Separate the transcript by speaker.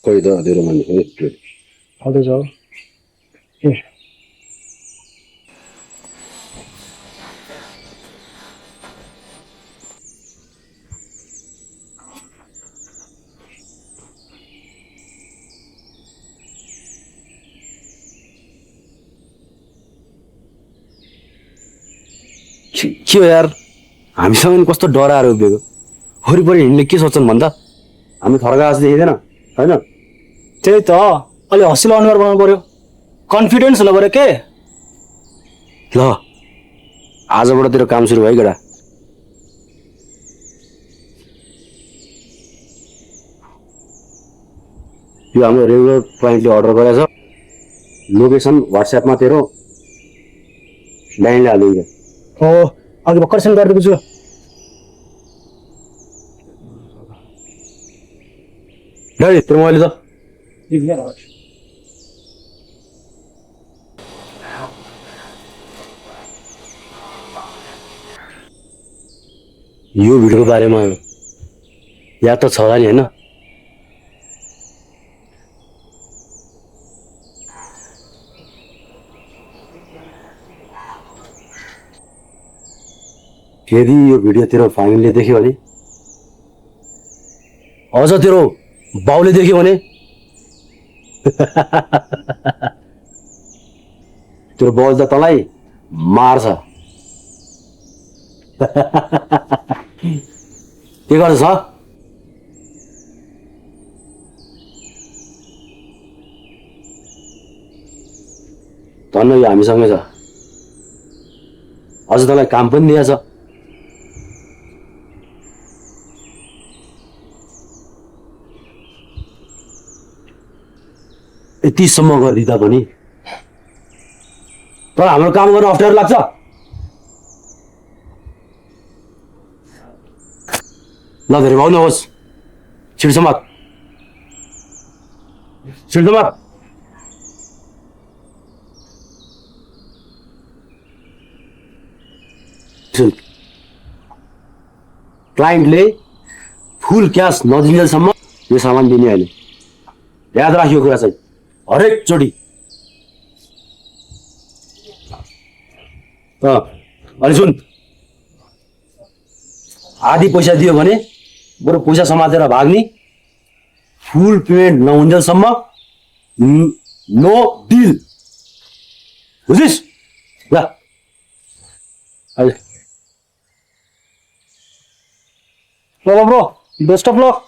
Speaker 1: खोइ त तेरो मान्छे
Speaker 2: आउँदैछ हो ए
Speaker 1: के हो यार हामीसँग नि कस्तो डराएर उभिएको वरिपरि हिँड्ने के सोच्छन् भन्दा हामी थर्का जस्तो देखिँदैन होइन
Speaker 2: त्यही त अलि हँसिलो अनुहार बनाउनु पर्यो कन्फिडेन्स हुनु पर्यो के
Speaker 1: ल आजबाट तेरो काम सुरु भयो केटा यो हाम्रो रेगुलर क्लाइन्टले अर्डर गरेछ लोकेसन व्हाट्सएपमा तेरो लाइनले हालिदिन्छ
Speaker 2: हो अघि भर्खर सेन्ड गरिदिएको छु
Speaker 1: डै तेरो मोबाइल त यो भिडियोको बारेमा याद त छ होला नि होइन यदि यो भिडियो तेरो फ्यामिलीले देख्यो भने अझ तेरो बाउले देख्यो भने तेरो बाउले त तँलाई मार्छ के गर्छ धन्न यो हामीसँगै छ अझ तँलाई काम पनि दिएछ यतिसम्म गरिदिँदा पनि तर हाम्रो काम गर्न अप्ठ्यारो लाग्छ ल धेरै भाउ नहोस् छिटसम्म क्लाइन्टले फुल क्यास नदिन्जेलसम्म यो सामान दिने होइन याद राखियो कुरा चाहिँ हरेक चोटि अनि सुन आधी पैसा दियो भने बरु पैसा समातेर भाग्ने फुल पेमेन्ट नहुन्जेलसम्म नो डिल बुझिस् ल अहिले
Speaker 2: ल ब्रो बेस्ट अफ लक